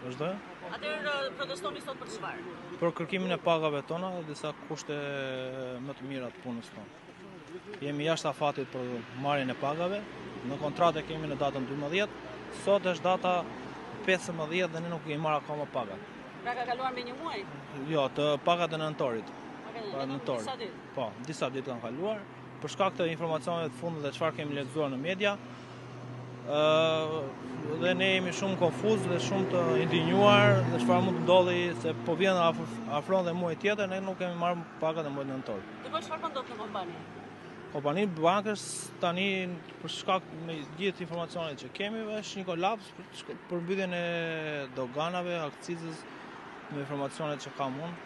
Vazhdoj. Atëherë protestoni sot për çfarë? Për kërkimin e pagave tona dhe disa kushte më të mira të punës tonë. Jemi jashtë afatit për marrjen e pagave. Në kontratë e kemi në datën 12. Sot është data 15 dhe ne nuk kemi marrë akoma pagat. Pra ka kaluar me një muaj? Jo, të pagat e nëntorit. Pagat e nëntorit. Disa ditë. Po, disa ditë kanë kaluar. Për shkak të informacioneve të fundit dhe çfarë kemi lexuar në media, ë dhe ne jemi shumë konfuz dhe shumë të indinjuar dhe çfarë mund të ndodhi se po vjen afron dhe muaji tjetër, ne nuk kemi marrë pagat e muajit nëntor. Dhe çfarë po ndodh në kompani? Kompani bankës tani për shkak me gjithë informacionet që kemi është një kolaps për, për mbylljen e doganave, akcizës me informacionet që kam unë.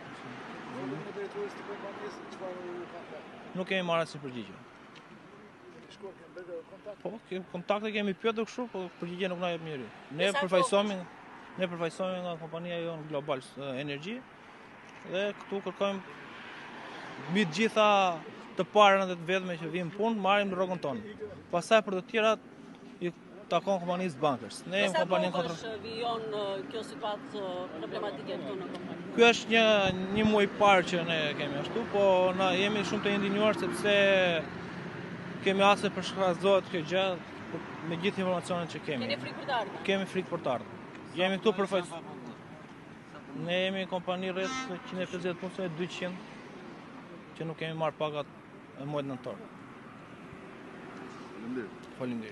Nuk kemi marrë asnjë përgjigje. Po, kontakte kemi pyetur kështu, po përgjigje nuk na jep njeri. Ne përfaqësohemi, ne përfaqësohemi nga kompania jonë Global Energy dhe këtu kërkojmë mbi të gjitha të parën dhe të vetme që vijmë punë, marrim rrogën tonë. Pastaj për të tjerat i takon kompanisë bankës. Ne jemi kompani kontra. Sa vijon kjo situatë problematike këtu në kompani? Ky është një një muaj i parë që ne kemi ashtu, po na jemi shumë të indinjuar sepse kemi ase përshkallëzohet kjo gjë me gjithë informacionet që kemi. Keni frikë për të ardhmen? Kemi frikë për të ardhmen. Jemi këtu përfaqësues. Ne jemi kompani rreth 150 punëtorë, 200 që nuk kemi marrë pagat e muajit nëntor. Faleminderit. Faleminderit.